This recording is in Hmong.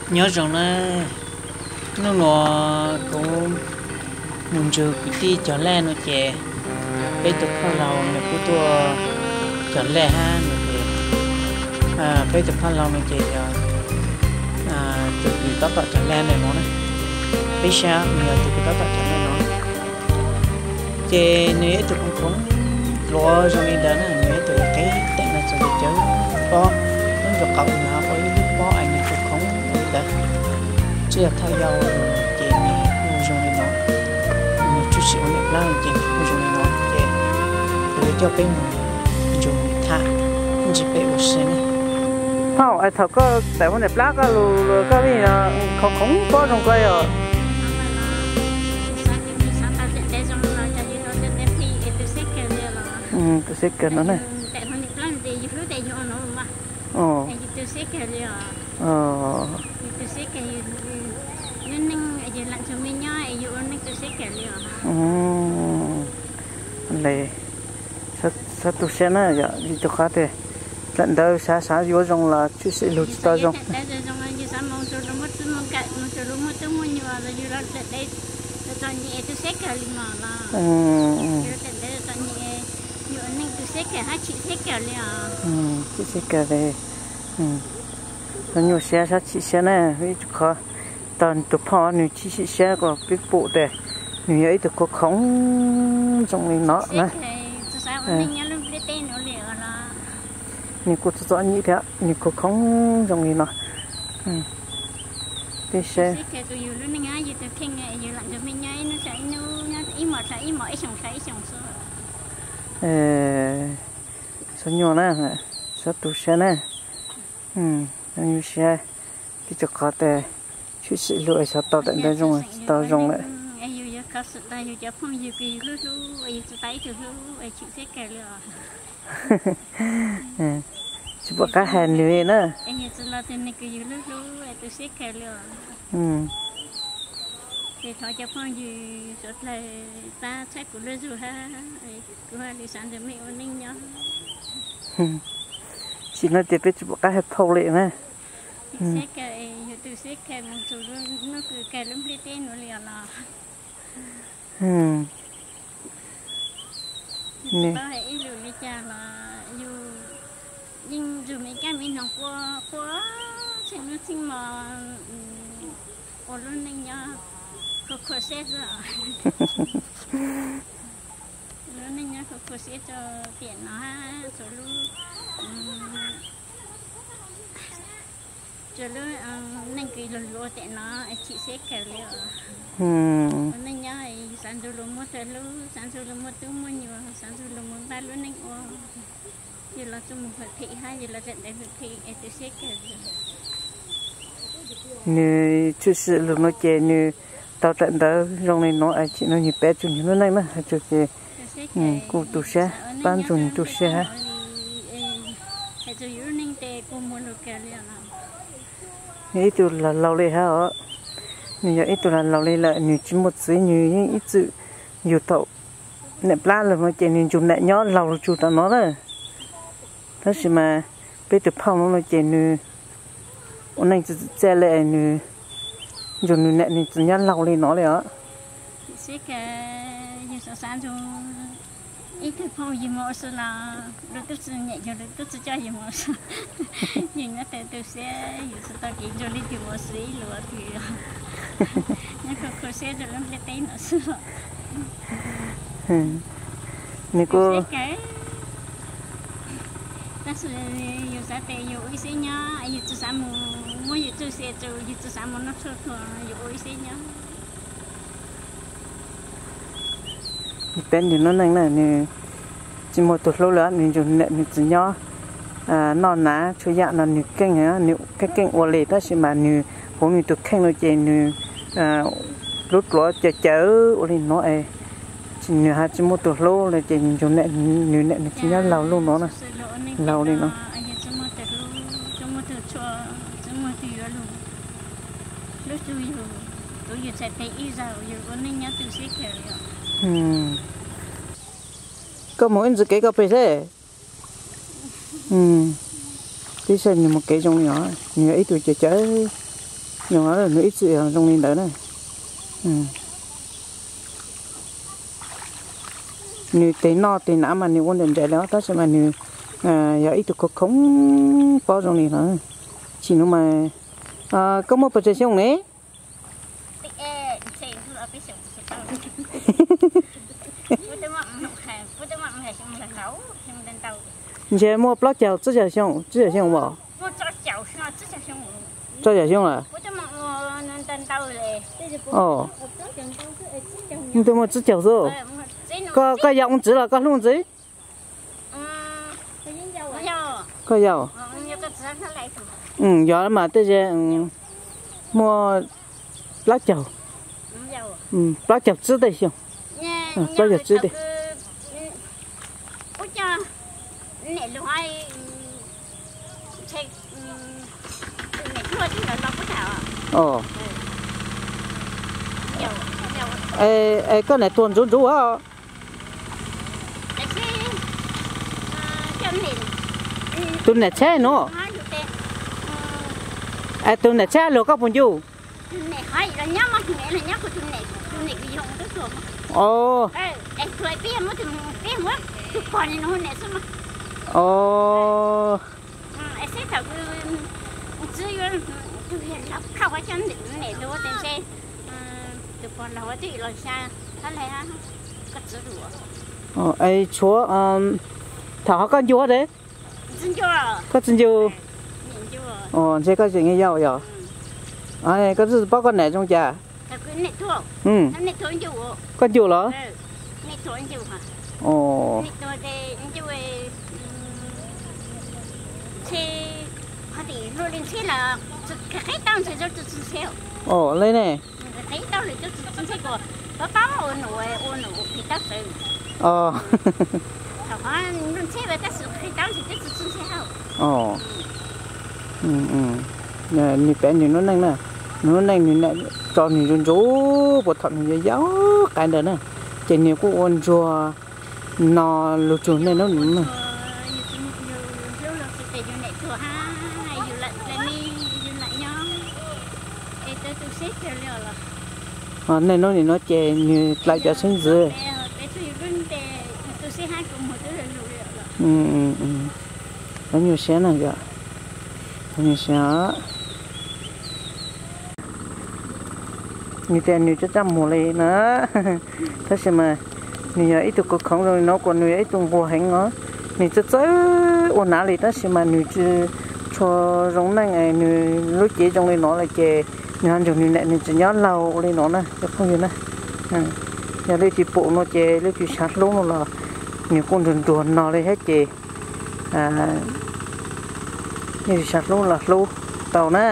Nyob zoo na, hnub no kuv mus ntsib kwv tij cog laj no ces peb tus phauj laus nws kuj tuaj cog laj hab no ces, peb tus phauj laus no ces yog tus kws tab tom cog laj ntawm no na, peb saib nws yog tus kws tab tom cog laj no. Ces nws yog ib tug khoom khoom dluav zoo li ntawd na, nws yog ib tug qeb teem no txog li cawv pob, lub ntug qaum nws ho ua ib lub pob es nws khoom khoom li ntawd. Tsis yog thawj yau ces nws kuj zoo li no, nws tshwm sim ua niam plab ces nws kuj zoo li no ces kuv yuav coj peb mus nrug tham ntsis peb ua si na. Phauj, es thaum koj tawm hauv niam plab koj lug koj vij no khoom khoom pob zoo kawg yog? Tus xeb kawg no na. Le, xav tu siab na yom, vim tus qhov tias dlaim ntawv xav xav yuav zoo los tshwm sim lug tsis tau zoo. Chim siab kawg li, nyuaj siab xav chim siab na, vim tus qhov tau tus phauj nws chim siab kom peb pum tias nws yog ib tug khoom khoom zoo li no na. Nws kuj txom txom nyem thiab, nws khoom khoom zoo li no. Peb saib. Xav nyuaj na, xav tu siab na. Nyuaj siab, vim tus qhov tias tshwm sim lug es xav tau dlaim ntawv zoo tsis tau zoo lawm. Tsis pom qab hais nws li na. Tsis no tias peb tsis pom qab hais phauj li na. Ib lus li cas los yus yeej nrug me kab me noog quaj quaj txheej hnub txheej hmo ua lub neej nyob khuv khuv siab xwb. Lub neej nyob khuv khuv siab rau tiam no hab txhua lub, txhua lub neej kws luag yuav ua tiam no chim siab kawg li os. Ua neej nyob xav nrug luag muaj tug hlub, xav nrug luag muaj tub muaj nyuam, xav nrug luag mus npaj lub neej ua, yus los txuj mus phem phem hab yus los dlaim ntawv phem phem es tu siab kawg li. Nws tshwm sim lug no ces nws tau dlaim ntawv zoo li no es tsim no nws pab txug nws lub neej na, hais txug ces kuj tu siab, pab txug nws tu siab hab. Nws yog ib tug laug laug li hab os, nws yog ib tug laug laug li lawm, nws tsis muaj txiv, nws yeej ib txwm yug thaum niam plab lug no ces nws nrug nam nyob laug lug txug tom no na. Tab sis mas peb tus phauj no no ces nws ua neej txawv txawv txaj li, nws nrug nws nam nws txiv nyob laug li no li os. Ib tug phooj ywg mus ua si los luag tub tsi nyiam yus, luag tub tsi coj yus mus ua si. Yus nyob tau tu siab, yus tsis tau kev nrug leej twg mus ua si ib lus twg. Nyob khuv khuv siab rau lub ntiaj teb no xwb. Nws kuj, tab sis yus xav tias yus ua ib siab nyob, yus tsis xav mus muab yus txuj sia tsum, yus tsis xav mus noj tshuaj thuav, yus ua ib siab nyob. Nws peb nws lub neej na, nws tsis muaj tus hlub lawm, nws nrug nam nws txiv nyob noj hnav txhua yam no nws keej, nws keej keej ua li, tab sis mas nws huv nws tus kheej no ces nws lub pluav cawv cawv ua li no es nws ho tsis muaj tus hlub li ces nws nrug nam nws txiv nyob laug lub no, laug li no. Koj mus ib ntsis kev koj pem seb. Peb saib nws mus kev zoo li os, nws yog ib tug cawv cawv. Nws ib txwm zoo li ntawd na. Nws tes noj tes hnav mas nws ua ntawm nraim li, tab sis mas nws yog ib tug khoov khoov pob zoo li no. Tsis hnov mas, koj muaj puas tsawg xyoo ne? Ntshe muaj plaub caug, tsib caug xyoo, tsib caug xyoo as? Tsib caug xyoo lawm. Twb muaj tsib caug xwb. Koj yog ua ntxiv los koj hlub ntxiv? Koj yog. Yog mas tej zaum muaj plaub caug, plaub caug tsib tej xyoo, plaub caug tsib tej. Es koj niam tuag ntsuv ntsuv os? Tus niam txhab no. Es tus niam txhab luag koj puas ncuj? Os. Es tshuav, thaum ho koj ncuj tes? Koj txiv ncuj. Ntshe koj tseem yau yog. Koj twb paub koj niam zoo cas? Koj ncuj los? Os, li ne. Nws pem nws lub neej na, nws lub neej nws niam tso nws ntsuj ntsuv puag thaum nws yau yau qab ntawd na, ces nws kuj ua ntsuag no lug tsug nej nub nws na. Nej nub nim no ces nws dlaim cov xeeb ntxwv. Nyuaj siab na, nyuaj siab. Nws tias nws coj caj muag li na, tab sis mas nws yog ib tug khoov khoov zoo li no, kuas nws yog ib tug nquag heev os. Nws txawj txawj ua hnav li tab sis mas nws tsis tshua zoo neej, nws lub cev zoo li no lawm ces nws ho nrug nws niam nws txiv nyob laug ua li no na cov phooj ywg na. Yog leej twg pum no ces leej twg xyav hlub no los nws kuj nrug nruag no li thiab ces leej twg xyav hlub los hlub tau na.